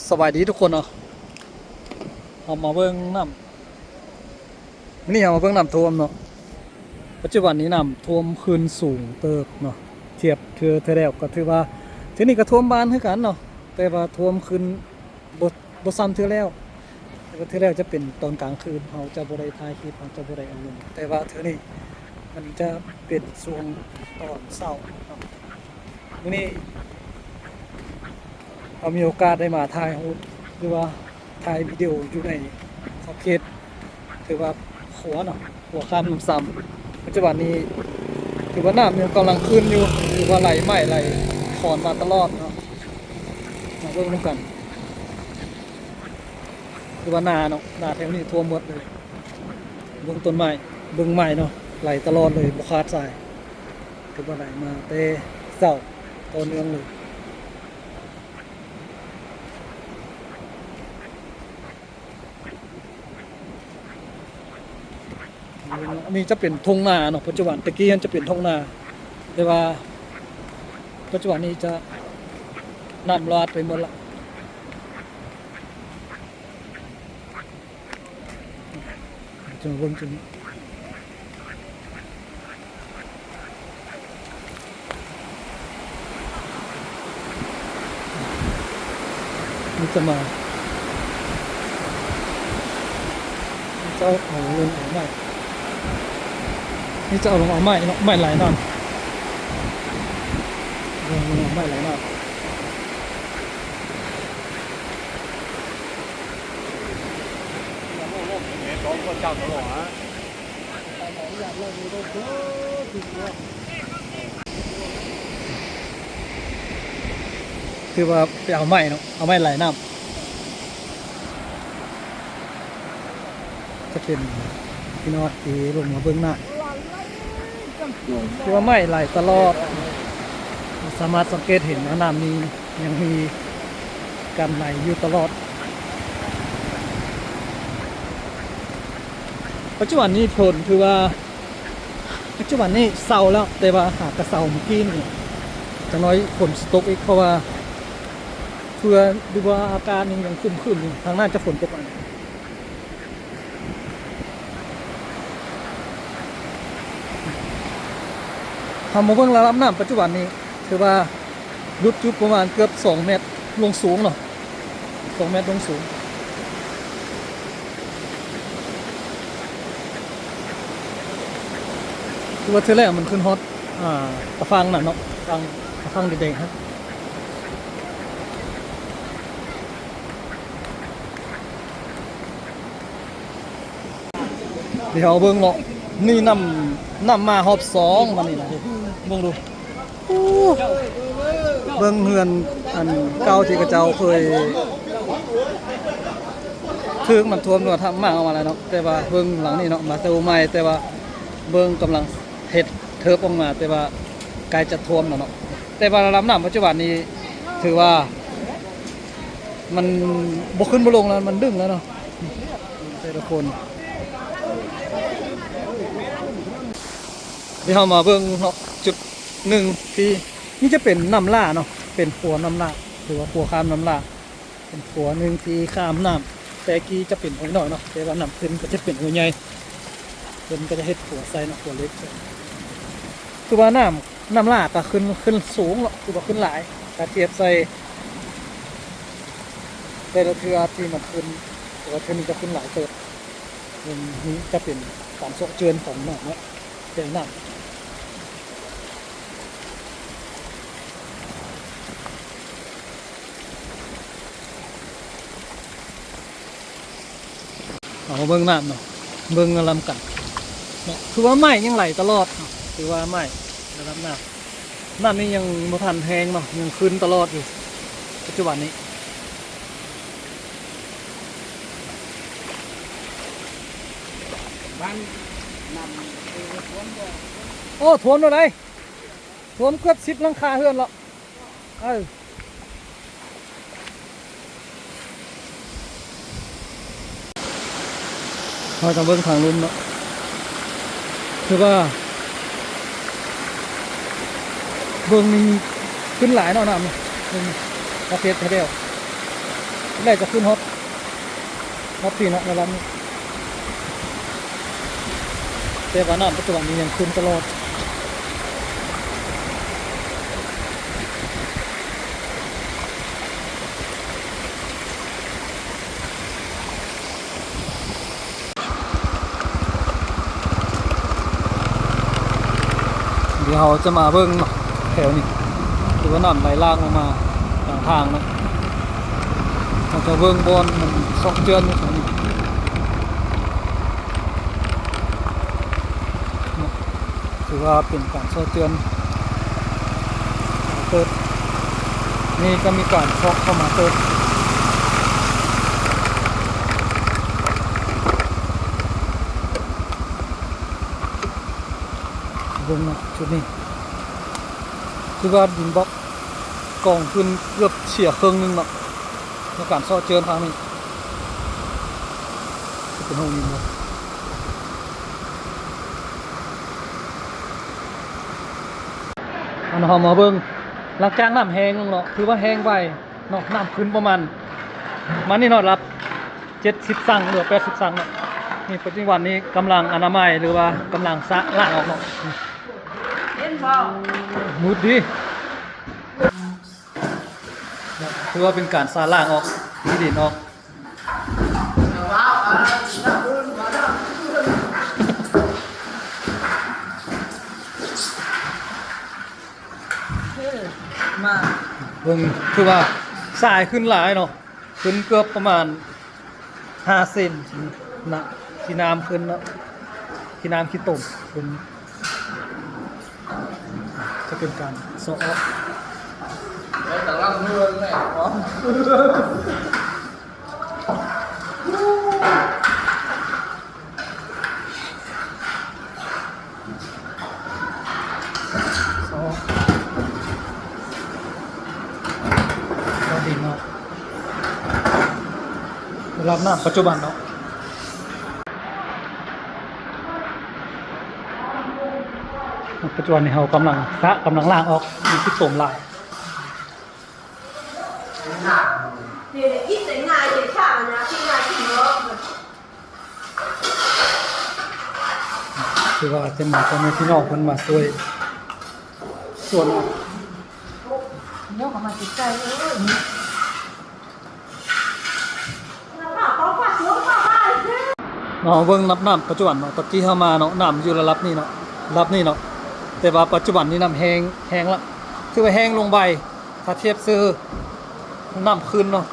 ສະບາຍດີທຸກຄົນເນາະ, ເຮົາມາເບິ່ງນ້ຳ ມື້ນີ້ເຮົາມາເບິ່ງນ້ຳຖ້ວມເນາະ. ປັດຈຸບັນນີ້ນ້ຳຖ້ວມຂຶ້ນສູງເຕີບເນາະ, ທຽບເທື່ອ ເທື່ອແລ້ວກໍຖືວ່າ ເທື່ອນີ້ກໍຖ້ວມບ້ານຄືກັນເນາະ, ແຕ່ວ່າຖ້ວມຂຶ້ນບໍ່ ບໍ່ສ່ຳເທື່ອແລ້ວ. ແຕ່ວ່າເທື່ອແລ້ວຈະເປັນຕອນກາງຄືນ, ເຮົາຈະບໍ່ໄດ້ຖ່າຍຄລິບ, ເຮົາຈະບໍ່ໄດ້ເອົາລົງ, ແຕ່ວ່າເທື່ອນີ້ມັນຈະເປັນຊ່ວງຕອນເຊົ້າເນາະ. ມື້ນີ້ເຮົາມີໂອກາດໄດ້ມາຖ່າຍຮູບ ຫຼືວ່າຖ່າຍວິດີໂອຢູ່ໃນຂອບເຂດ ຖືວ່າຂົວເນາະ, ຂົວຂ້າມນ້ຳຊຳ. ປັດຈຸບັນນີ້ຖືວ່ານ້ຳຍັງກຳລັງຂຶ້ນຢູ່, ຖືວ່າໄຫຼໃໝ່ໄຫຼຂອນມາຕະຫຼອດເນາະ. ມາເບິ່ງນຳກັນ, ຖືວ່ານາເນາະ, ນາແຖວນີ້ຖ້ວມໝົດເລີຍ. ເບິ່ງຕົ້ນໄມ້ ເບິ່ງໄມ້ເນາະ, ໄຫຼຕະຫຼອດເລີຍ ບໍ່ຂາດສາຍ. ຖືວ່າໄຫຼມາແຕ່ເຊົ້າຕໍ່ເນື່ອງເລີຍ. ອັນນີ້ຈະເປັນທົ່ງນາເນາະ, ປັດຈຸບັນ, ແຕ່ກີ້ມັນຈະເປັນທົ່ງນາ ແຕ່ວ່າປັດຈຸບັນນີ້ຈະນ້ຳລາດໄປໝົດລະ. ຈະມາເບິ່ງຈຸດນີ້ ນີ້ຈະມາ ນີ້ຈະເອົາລົງເອົາໄມ້ ນີ້ຈະເອົາລົງເອົາໄມ້ເນາະ, ໄມ້ຫຼາຍນ້ຳ ເອົາລົງເອົາໄມ້ຫຼາຍນ້ຳ. ຄືວ່າໄປເອົາໄມ້ເນາະ, ເອົາໄມ້ໄຫຼນ້ຳ. ຈະເປັນພີ່ນ້ອງທີ່ລົງມາເບິ່ງນະ, ຄືວ່າໄມ້ໄຫຼຕະຫຼອດ, ສາມາດສັງເກດເຫັນວ່ານ້ຳນີ້ຍັງມີການໄຫຼຢູ່ຕະຫຼອດ. ປັດຈຸບັນນີ້ຝົນຖືວ່າ ປັດຈຸບັນນີ້ເຊົາແລ້ວ, ແຕ່ວ່າຫາກະເຊົາມື້ກີ້ນີ້, ຈັກໜ້ອຍຝົນຊິຕົກອີກ ເພາະວ່າເພື່ອ ຫຼືວ່າອາກາດນີ້ຍັງຄຶ້ມໆຢູ່, ທາງນັ້ນຈະຝົນຕົກ. ເຮົາມາເບິ່ງລະດັບນ້ຳປັດຈຸບັນນີ້ ຖືວ່າຫຼຸດຢູ່ປະມານເກືອບສອງແມັດລົງສູງເນາະ, ສອງແມັດລົງສູງ. ຄືວ່າເທື່ອແລກມັນຂຶ້ນຮອດ ອ່າ ຕາຝັ່ງນັ້ນເນາະ, ຝັ່ງ ຕາຝັ່ງແດງໆຫັ້ນ. ດຽວເຮົາເບິ່ງເນາະ, ນີ້ນ້ຳ ນ້ຳມາຮອບສອງ ມານີ້ນະ, ເບິ່ງດູ. ໂອ້ ເບິ່ງເຮືອນອັນເກົ່າທີ່ເຂົາເຈົ້າເຄີຍຖືກນ້ຳຖ້ວມ ຫຼືວ່າທຳມາອອກມາແລ້ວເນາະ, ແຕ່ວ່າເບິ່ງຫຼັງນີ້ເນາະ, ມາແຕ່ໃໝ່ ແຕ່ວ່າເບິ່ງກຳລັງເຮັດເທີບອອກມາ, ແຕ່ວ່າໃກ້ຈະຖ້ວມແລ້ວເນາະ. ແຕ່ວ່າລະດັບນ້ຳປັດຈຸບັນນີ້ຖືວ່າ ມັນບໍ່ຂຶ້ນບໍ່ລົງແລ້ວ, ມັນດຶງແລ້ວເນາະ ແຕ່ລະຄົນ. ດຽວເຮົາມາເບິ່ງເນາະ ຈຸດໜຶ່ງທີ່ ນີ້ຈະເປັນນ້ຳຫຼ້າເນາະ, ເປັນຂົວນ້ຳຫຼ້າ ຫຼືວ່າຂົວຂ້າມນ້ຳຫຼ້າ, ເປັນຂົວໜຶ່ງທີ່ຂ້າມນ້ຳ. ແຕ່ກີ້ຈະເປັນຫ້ວຍນ້ອຍເນາະ, ແຕ່ວ່ານ້ຳຂຶ້ນກໍຈະເປັນຫ້ວຍໃຫຍ່, ເພິ່ນກໍຈະເຮັດຂົວໃສ່ເນາະ, ຂົວເຫຼັກໃສ່. ຄືວ່ານ້ຳ ນ້ຳຫຼ້າກໍຂຶ້ນ ຂຶ້ນສູງເນາະ, ຄືວ່າຂຶ້ນຫຼາຍ ຖ້າທຽບໃສ່ແຕ່ລະເທື່ອທີ່ມັນຂຶ້ນ, ແຕ່ວ່າເທື່ອນີ້ຈະຂຶ້ນຫຼາຍເຕີບ. ເບິ່ງນີ້ຈະເປັນການເຊາະເຈື່ອນຂອງນ້ຳເນາະ, ແຈງນ້ຳ. ເຮົາມາເບິ່ງນ້ຳເນາະ, ເບິ່ງລຳກັນເນາະ, ຄືວ່າໄໝ້ຍັງໄຫຼຕະຫຼອດເນາະ, ຄືວ່າໄໝ້ລະດັບນ້ຳ, ນ້ຳນີ້ຍັງບໍ່ທັນແຮງເນາະ, ຍັງຂຶ້ນຕະຫຼອດຢູ່ປັດຈຸບັນນີ້. ບ້ານນ້ຳເອີ ຖ້ວມບໍ່? ໂອ້ ຖ້ວມແລ້ວໃດ໋, ຖ້ວມເກືອບສິບຫຼັງຄາເຮືອນແລ້ວ. ເອີ ເຮົາຈະເບິ່ງທາງລຸ່ມເນາະ, ຄືວ່າເບິ່ງນີ້ຂຶ້ນຫຼາຍເນາະ, ນ້ຳນີ້ ເບິ່ງປະເທດແທ້ແລ້ວ. ແລ້ວຈະຂຶ້ນຮອດ ຮອດປີເນາະ ລະດັບນີ້ ແຕ່ວ່ານ້ຳປັດຈຸບັນນີ້ຍັງຂຶ້ນຕະຫຼອດ. ດຽວເຮົາຈະມາເບິ່ງເນາະ ແຖວນີ້ ຄືວ່ານ້ຳໄຫຼຫຼາກລົງມາກາງທາງເນາະ. ເຮົາຈະເບິ່ງບ່ອນມັນຊອກເຈື່ອນຢູ່ແຖວນີ້ເນາະ. ຖືວ່າເປັນການຊອກເຈື່ອນເຕີບ. ນີ້ກໍມີການຊອກເຂົ້າມາເຕີບ. ເບິ່ງເນາະ ຈຸດນີ້ ຄືວ່າດິນບລັອກກອງຂຶ້ນເກືອບເສຍເຄິ່ງໜຶ່ງເນາະ ໃນການຊອກເຈີນຄັ້ງນີ້. ຈະເປັນຫ້ອງນີ້ບໍ່? ອັນເຮົາມາເບິ່ງ ຫຼັງຈາກນ້ຳແຫ້ງລົງເນາະ ຄືວ່າແຫ້ງໄວເນາະ ນ້ຳຂຶ້ນປະມານ ມານີ້ເນາະ ລະດັບ ເຈັດສິບຊັງ ຫຼືວ່າ ແປດສິບຊັງເນາະ. ນີ້ປັດຈຸບັນນີ້ກຳລັງອະນາໄມ ຫຼືວ່າກຳລັງຊະລ້າງອອກເນາະ. ເຫັນບໍ່? ມືດດີ. ຖືວ່າເປັນການຊະລ້າງອອກ ມີດິນອອກ. ເອີ ມາ ເບິ່ງ ຄືວ່າຊາຍຂຶ້ນຫຼາຍເນາະ. ຂຶ້ນເກືອບປະມານຫ້າເຊັນນະ ຂີ້ນ້ຳຂຶ້ນເນາະ ຂີ້ນ້ຳຂີ້ຕົມຂຶ້ນ. ຈະເປັນການຊອກອອກ ແຕ່ລະເຮືອນແຫຼະເນາະ. ລະດັບນ້ຳປັດຈຸບັນເນາະ ປັດຈຸບັນນີ້ເຮົາກຳລັງຊະ ກຳລັງລ້າງອອກ ມີຂີ້ຕົມຫຼາຍ. ຄືວ່າຈະມີພໍ່ແມ່ພີ່ນ້ອງເພິ່ນມາຊ່ວຍສວນເນາະ. ເນາະ ເບິ່ງລະດັບນ້ຳປັດຈຸບັນເນາະ ຕະກີ້ເຮົາມາເນາະ ນ້ຳຢູ່ລະດັບນີ້ເນາະ ລະດັບນີ້ເນາະ ແຕ່ວ່າປັດຈຸບັນນີ້ນ້ຳແຫ້ງ ແຫ້ງລະ ຖືວ່າແຫ້ງລົງໄວ ຖ້າທຽບໃສ່ນ້ຳຂຶ້ນເນາະ.